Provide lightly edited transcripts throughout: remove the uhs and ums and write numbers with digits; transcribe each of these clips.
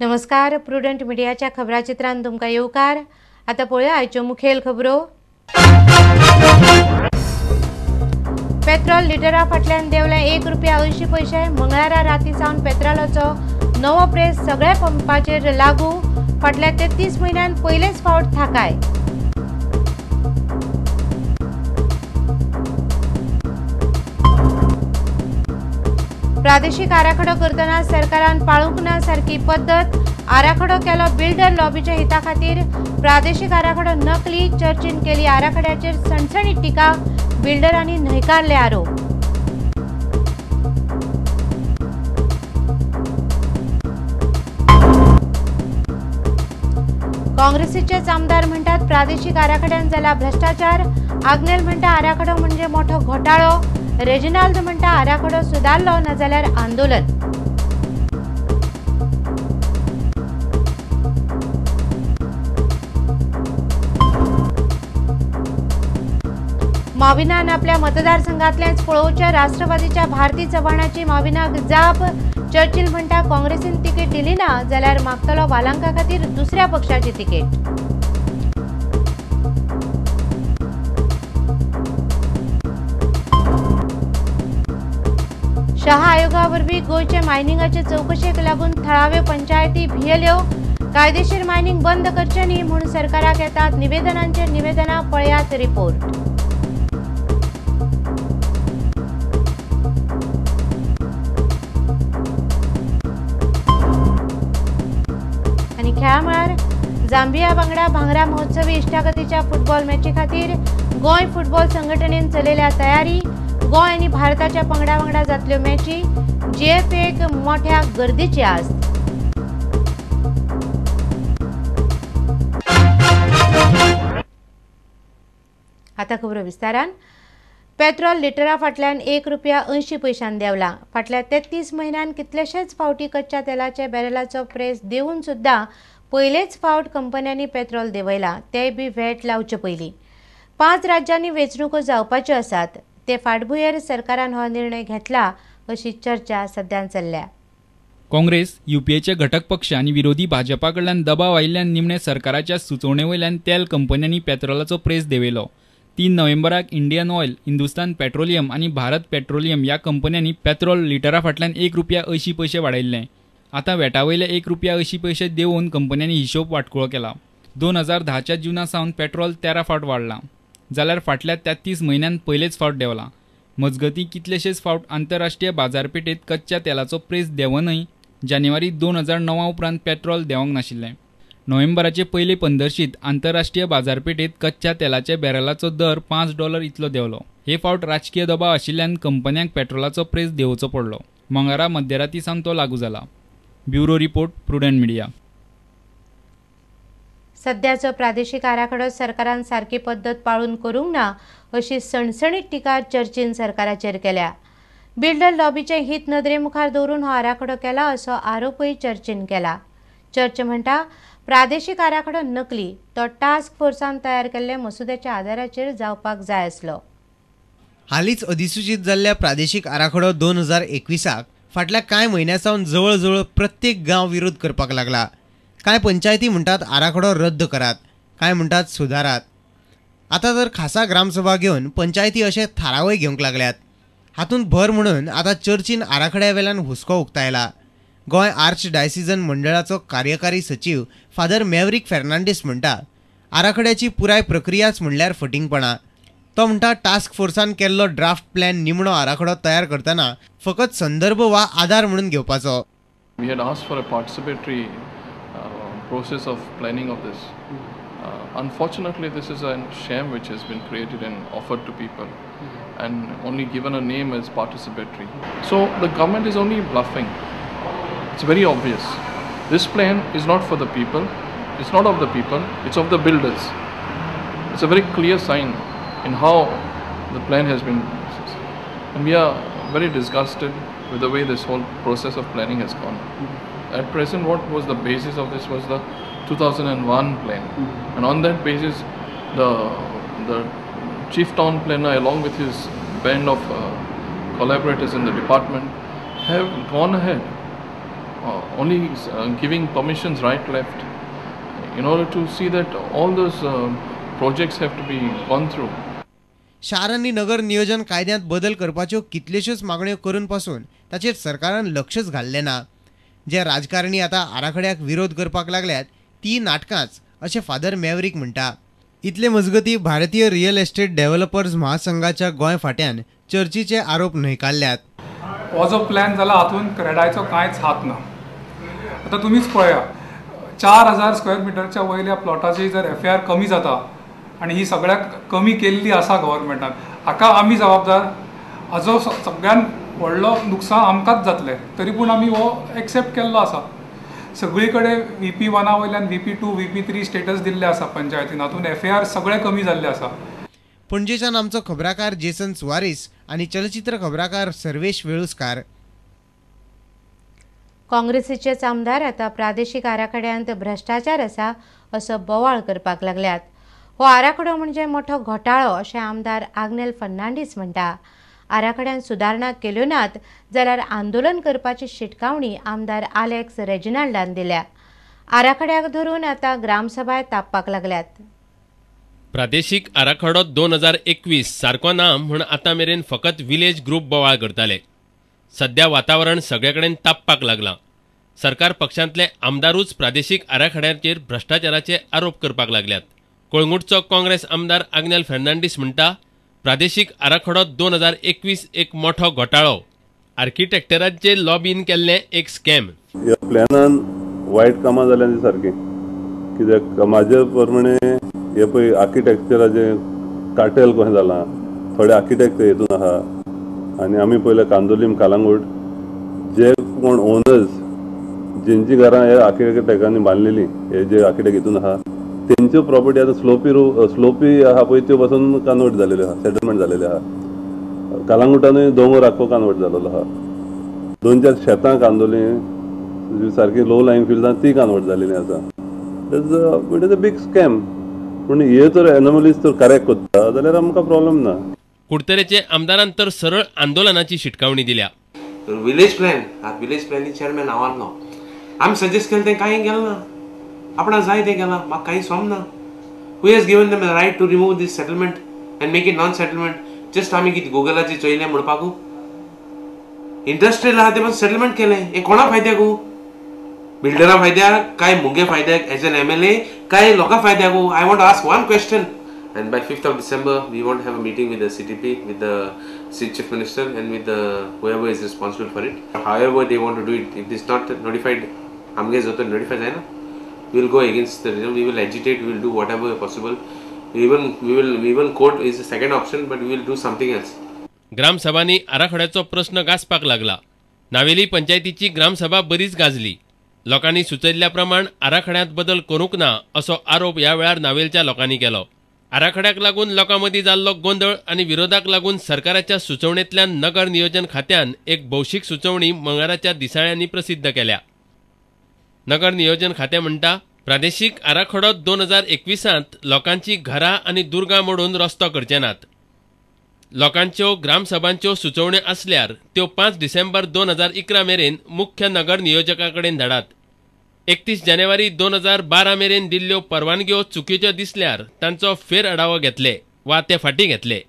नमस्कार, प्रुडंट मीडियाच्या खबराचित्रान तुमकां येवकार। आतां पळोवया आयच्यो मुखेल खबरो। पेट्रोल लिटरा फाटल्यान देंवलें 1.80 रुपया। मंगळारा राती सावन पेट्रोलाचो नवो प्रेस सगळ्या पंपाचेर लागू। फाटल्या 33 म्हयन्यान पयलेच फावट थाकाय। प्रादेशिक आराखडो करतना सरकारान पाळूंक ना सारकी पद्दत। आराखडो केलो बिल्डर लॉबीच्या हिता खातीर। प्रादेशिक आराखडो नकली, चर्चीन केली आराखड्याचेर सणसणीत टिका। बिल्डरांनी न्हयकारले आरोप। काँग्रेसीचेच आमदार म्हणटात प्रादेशिक आराखड्यान जाला भ्रष्टाचार। आग्नेल म्हणटा आराखडो म्हणजे मोठो घोटाळो। रेजिनाल्द म्हणटा आराखडो सुदारलो ना जाल्यार आंदोलन। माविनान आपल्या मतदारसंघातल्याच पळोवच्या राष्ट्रवादीच्या भारती चव्हाणाची माविनाक जाप। चर्चिल म्हणटा काँग्रेसीन तिकीट दिली ना जाल्यार मागतलो वालांका खातीर दुसऱ्या पक्षाची तिकीट। शहा आयोगा वरवीं गोंयचे मायनिंगाचे चवकशेक लागून थळाव्यो पंचायती भियेल्यो। कायदेशीर मायनिंग बंद करचें न्ही म्हूण सरकाराक येतात निवेदनांचेर निवेदनां। पळयात रिपोर्ट। आनी खेळा मळार जांबिया वांगडा भांगरा महोत्सवी इश्टागतीच्या फुटबॉल मॅची खातीर गोंय फुटबॉल संघटनेन चलयल्या तयारी। गोंय आनी भारताच्या पंगडा वांगडा जातल्यो मॅची। जीएफएक मोठ्या गर्दीची आस्त। आतां खबरो विस्तारान। पेट्रोल लिटरा फाटल्यान 1.80 रुपया देंवला। फाटल्या 33 म्हयन्यान कितलेशेच फावटी कच्च्या तेलाचे बॅरलाचो प्रेस देंवून सुद्दां पयलेच फावट कंपन्यांनी पेट्रोल देंवयला, तेय बी व्हॅट लावचे पयलीं। 5 राज्यांनी वेंचणुको जावपाच्यो आसात, ते फाटभुंयेर सरकारान हो निर्णय घेतला अशी चर्चा सध्या चल्ल्या। काँग्रेस, युपीएचे घटक पक्ष आनी विरोधी भाजपा कडल्यान दबाव आयिल्ल्यान निमणे सरकाराच्या सुचोवणे वयल्यान तेल कंपन्यांनी पेट्रोलाचो प्रेस देंवयलो। 3 नोव्हेंबराक इंडियन ऑयल, हिंदुस्तान पेट्रोलियम आनी भारत पेट्रोलियम ह्या कंपन्यांनी पेट्रोल लिटरा फाटल्यान 1.80 रुपया वाडयल्लें। आतां वेटा वयले 1.80 रुपया देंवोवन कंपन्यांनी हिशोब वाटकुळो केला। 2010च्या जुना सावन पेट्रोल 13 फावट वाडलां, जाल्यार फाटल्या 33 म्हयन्यान पयलेच फावट देंवला। मजगतीं कितलेशेच फावट आंतरराष्ट्रीय बाजारपेठेंत कच्च्या तेलाचो प्रेस देंवनय जानेवारी 2009 उपरांत पेट्रोल देंवंक नाशिल्लें। नोव्हेंबराचे पयले पंदरशींत आंतरराष्ट्रीय बाजारपेठेंत कच्च्या तेलाच्या बॅरलाचो दर $5 इतलो देंवलो। हे फावट राजकीय दबाव आशिल्ल्यान कंपन्यांक पेट्रोलाचो प्रेस देंवोवचो पडलो। मंगळारा मध्यराती सावन तो लागू जाला। Bureau report, Prudent Media. सध्याचो प्रादेशिक आराखडो सरकारान सारकी पद्दत पाळून करूंक ना अशी सणसणीत टिका चर्चीन सरकाराचेर केल्या। बिल्डर लॉबीचें हित नदरे मुखार दवरून हो आराखडो केला असो आरोपूय चर्चीन केला। चर्च म्हणटा प्रादेशिक आराखडो नकली, तो टास्क फोर्सान तयार केल्ल्या मसुद्याच्या आदाराचेर जावपाक जाय आसलो। हालींच अधिसूचीत जाल्ल्या प्रादेशिक आराखडो 2021 फाटल्या कांय म्हयन्यां सावन जवळ जवळ प्रत्येक गांव विरोध करपाक लागला। कांय पंचायती म्हणटात आराखडो रद्द करात, कांय म्हणटात सुदारात। आतां तर खासा ग्रामसभा घेवन पंचायती अशे थारावय घेवंक लागल्यात। हातूंत भर म्हणून आतां चर्चीन आराखड्या वेल्यान हुस्को उक्तायला। गोंय आर्च डायसिजन मंडळाचो कार्यकारी सचीव फादर मॅवरीक फेर्नांडीस म्हणटा आराखड्याची पुराय प्रक्रियाच म्हणल्यार फटींगपणां। तो म्हणटा टास्क फोर्सान केल्लो ड्राफ्ट प्लॅन निमणो आराखडो तयार करतना फकत संदर्भ वा आदार म्हणून घेवपाचो। We had asked for a participatory process of planning of this. Unfortunately, this is a sham which has been created and offered to people and only given a name as participatory. So the government is only bluffing. It's very obvious. This plan is not for the people, it's not of the people, it's of the builders. It's a very clear sign in how the plan has been. And we are very disgusted with the way this whole process of planning has gone. At present, what was the basis of this was the 2001 plan. And on that basis, the chief town planner, along with his band of collaborators in the department, have gone ahead, only giving permissions right, left, in order to see that all those projects have to be gone through. शार आनी नगर नियोजन कायद्यांत बदल करपाच्यो कितल्योश्योच मागण्यो करून पासून ताचेर सरकारान लक्षच घाल्लें ना. जे राजकारणी आतां आराखड्याक विरोध करपाक लागल्यात ती नाटकांच अशें फादर मॅवरीक म्हणटा. इतले मजगती भारतीय रियल एस्टेट डेव्हलपर्स महासंघाच्या गोंय फाट्यान चर्चीचे आरोप न्हयकारल्यात. हो जो प्लॅन जाला हातूंत क्रेडायचो कांयच हात ना. आतां तुमीच पळया, 4000 स्क्वेअर मिटरच्या वयल्या प्लॉटाची जर एफ ए आर कमी जाता आनी ही सगळ्याक कमी केल्ली आसा गव्हर्मेंटान, हाका आमी जबाबदार. हाजो सगळ्यान व्हडलो नुकसान आमकांच जातलें, तरी पूण आमी हो एक्सेप्ट केल्लो आसा. सगळी कडेन व्ही पी वना वयल्यान VP 2, VP 3 status दिल्ले आसा पंचायतीन, हातूंत एफ ए आर सगळे कमी जाल्ले आसा. पणजेच्यान आमचो खबराकार जेसन सुवारीस आनी चलचित्र खबराकार सर्वेश वेळुस्कार. काँग्रेसीचेच आमदार आतां प्रादेशीक आराखड्यांत भ्रश्टाचार आसा असो बोवाळ करपाक लागल्यात. हो आराखडो म्हणजे मोठो घोटाळो अशें आमदार आग्नेल फर्नांडीस म्हणटा. आराखड्यांत सुदारणा केल्यो नात जाल्यार आंदोलन करपाची शिटकावणी आमदार आलेक्स रेजिनाल्डान दिल्या. आराखड्याक धरून आतां ग्रामसभाय तापपाक लागल्यात. प्रादेशीक आराखडो 2021 सारको ना म्हूण आतां मेरेन फकत विलेज ग्रुप बोवाळ करताले. सध्या वातावरण सगळे कडेन तापपाक लागलां. सरकार पक्षांतले आमदारूच प्रादेशीक आराखड्याचेर भ्रश्टाचाराचे आरोप करपाक लागल्यात. कळंगूटचो काँग्रेस आमदार आग्नेल फर्नांडीस म्हणटा, प्रादेशीक आराखडो 2021 एक मोठो घोटाळो, आर्किटेक्टरांचे लॉबीन केल्लें एक स्कॅम. ह्या प्लॅनान वायट कामां जाल्यां ती सारकीं, कित्याक म्हाजे प्रमाणे हे पळय आर्किटेक्चराचें कार्टेल कशें जालां, थोडे आर्किटेक्ट हेतून आहा आनी आमी पळयलें कांदोलीम कालांगूट जे कोण ओनर्स जेंची घरां हे आर्किटेक्टांनी बांदलेली, हे जे आर्किटेक्ट हितून आहा तेंच्यो प्रॉपर्टी आतां स्लोपी आहा पळय त्यो पासून कन्वर्ट जालेल्यो आहा, सेटलमेंट जालेले आहा. कालांगुटानूय दोंगर आख्खो कन्वर्ट जालेलो आहा. 2-4 शेतां कांदोली सारकी लो लायिंग फिल्डां ती कन्वर्ट जालेली आसा. It is a big scam. पूण हे जर एनोमलीज तर करेक्ट करता जाल्यार आमकां प्रॉब्लम ना. कुडतरेचे आमदारान तर सरळ आंदोलनाची शिटकावणी दिल्या. विलेज प्लॅन, विलेज प्लॅनी चेअरमॅन आवारलो, आमी सजेस्ट केलें तें कांय केलें ना, आपणाक जाय तें केलां, म्हाका कांय सोमना. Who has given them right to remove this settlement and make it non settlement? Just आमी कितें गुगलाचेर चोयलें म्हणपाकू? इंडस्ट्रियल आहा तें सेटलमेंट केलें, हें कोणा फायद्याकू? बिल्डरा फायद्याक काय मुगे फायद्याक as an MLA काय लोकां फायद्याकू? I want to ask one question. And by 5th of December, we want to have a meeting with the CTP, with the Chief Minister, and with the whoever is responsible for it. However they want to do it, if it's not notified, amge joto notify jayna, we will go against the regime, we will agitate, we will do whatever possible. Even court is the second option, but we will do something else. ग्रामसभांनी आराखड्याचो प्रश्न गाजपाक लागला. नावेली पंचायतीची ग्रामसभा बरीच गाजली. लोकांनी सुचयल्ल्या प्रमाण आराखड्यांत बदल करूंक ना असो आरोप ह्या वेळार नावेलच्या लोकांनी केलो. आराखड्याक लागून लोकां मदीं जाल्लो गोंदळ आनी विरोधाक लागून सरकाराच्या सुचोवणेंतल्यान नगर नियोजन खात्यान एक भौशीक सुचोवणी मंगळाराच्या दिसाळ्यांनी प्रसिद्ध केल्या. नगर नियोजन खातें म्हणटा, प्रादेशीक आराखडो 2021 लोकांची घरां आनी दुर्गां मोडून रस्तो करचे नात. लोकांच्यो ग्रामसभांच्यो सुचोवण्यो आसल्यार त्यो 5 डिसेंबर 2011 मेरेन मुख्य नगर नियोजका कडेन धाडात. 31 जानेवारी 2012 मेरेन दिल्ल्यो परवानग्यो चुकीच्यो दिसल्यार तांचो फेर आढावो घेतले वा ते फाटीं घेतले.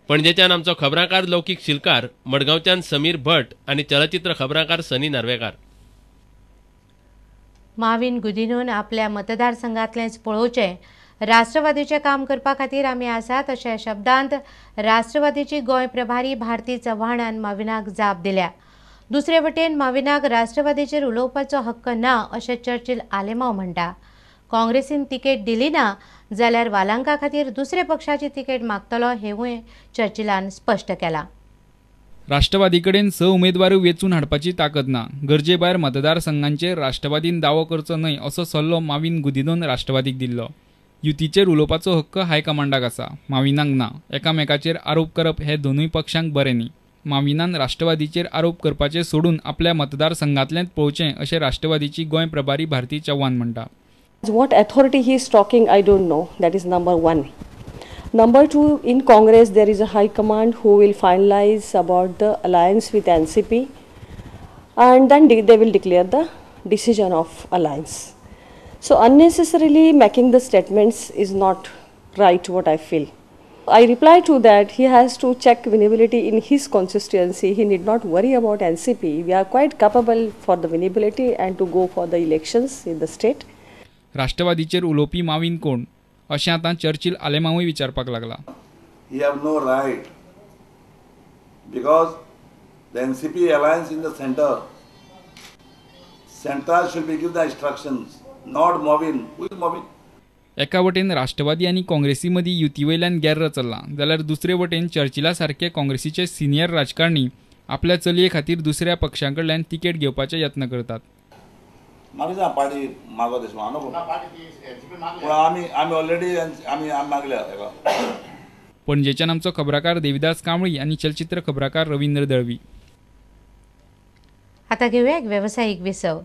पणजेच्यान आमचो खबराकार लौकीक शिलकार, मडगांवच्यान समीर भट आनी चलचित्र खबराकार सनी नार्वेकार. माविन गुदिनोन आपल्या मतदारसंघातलेंच पळोवचें, राष्ट्रवादीचें काम करपा खातीर आमी आसात अशा शब्दांत राष्ट्रवादीची गोंय प्रभारी भारती चव्हाणान माविनाक जाप दिल्या. दुसरे वटेन माविनाक राष्ट्रवादीचेर उलोवपाचो हक्क ना अशें चर्चिल आलेमाव म्हणटा. काँग्रेसीन तिकेट दिली ना जाल्यार वालांका खातीर दुसऱ्या पक्षाची तिकेट मागतलो हेवूय चर्चिलान स्पश्ट केला. राष्ट्रवादी कडेन 6 उमेदवार वेंचून हाडपाची ताकद ना. गरजे भायर मतदारसंघांचेर राष्ट्रवादीन दावो करचो न्हय असो सल्लो माविन गुदिनोन राष्ट्रवादीक दिल्लो. युतीचेर उलोवपाचो हक्क हायकमांडाक आसा, माविनाक ना. एकामेकाचेर आरोप करप हे दोनूय पक्षांक बरें न्ही. माविनान राष्ट्रवादीचेर आरोप करपाचे सोडून आपल्या मतदारसंघांतलेंच पळोवचें अशें राष्ट्रवादीची गोंय प्रभारी भारती चव्हाण म्हणटा. What authority he is talking, I don't know. That is number 1. Number 2, in Congress there is a high command who will finalize about the alliance with NCP, and then they will declare the decision of alliance. So unnecessarily making the statements is not right, what I feel. I reply to that, he has to check winnability in his constituency. He need not worry about NCP. We are quite capable for the winnability and to go for the elections in the state. राष्ट्रवादीचेर उलोवपी माविन कोण अशें आतां Churchill आलेमांवूय विचारपाक लागला. He have no right because the NCP alliance in the center. Center should be give the instructions, not Mauvin. Who is Mauvin? एका वटेन राष्ट्रवादी आनी काँग्रेसी मदीं युती वयल्यान गेर्र चल्लां जाल्यार दुसरे वटेन चर्चिला सारके काँग्रेसीचे सिनियर राजकारणी आपल्या चलये खातीर दुसऱ्या पक्षां कडल्यान तिकेट घेवपाचे यत्न करतात. म्हाका पार्टी मागत अशें हांव पूण आमी आमी ऑलरेडी आमी मागल्या हेका. पणजेच्यान आमचो खबराकार देविदास कांबळी आनी चलचित्र खबराकार रवींद्र दळवी. आतां घेवया एक वेवसायीक विसव.